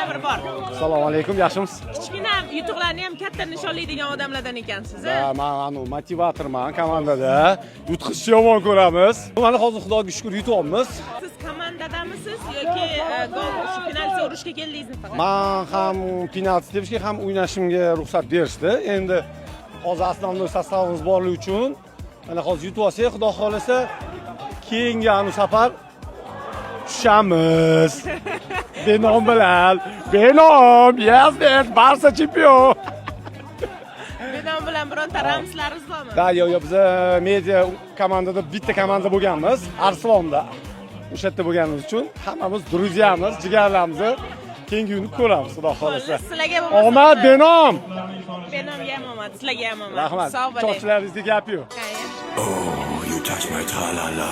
bir bor. Assalomu alaykum, yaxshimisiz? Kichkina yutuqlarni ham katta nishonlaydigan odamlardan ekansiz, a? Ha, man anu motivatorman komandada. Yutqizishni yomon ko'ramiz. Mana hozir, Xudoga shukur, yutyapmiz. Siz komandadamisiz yoki gol, shu penalti urishga keldingizmi faqat? Man ham penalti tepishga, ham o'ynashimga ruxsat berishdi. Endi hozir основной состав imiz borligi uchun mana hozir yutib olsak, Xudo xohlasa, keyingi anu safar tushamiz. Benom bilan. Benom, yes, yes, Barsa chempion. Benom bilan bironta ramzlaringiz bormi? Да, yo'q, biz media komandada bitta komanda bo'lganmiz, Arslonda. O'sha yerda bo'lganimiz uchun hammamiz друзья miz, jigarlarimizni keyingi kuni ko'ramiz, Xudo xohlasa. Sizlarga bo'lmasa Omad, Benom. Benomga ham omad, sizlarga ham omad. Rahmat. Sog' bo'ling. Chochilaringizga gap yo'q. Конечно. Oh, you touch my tra-la-la.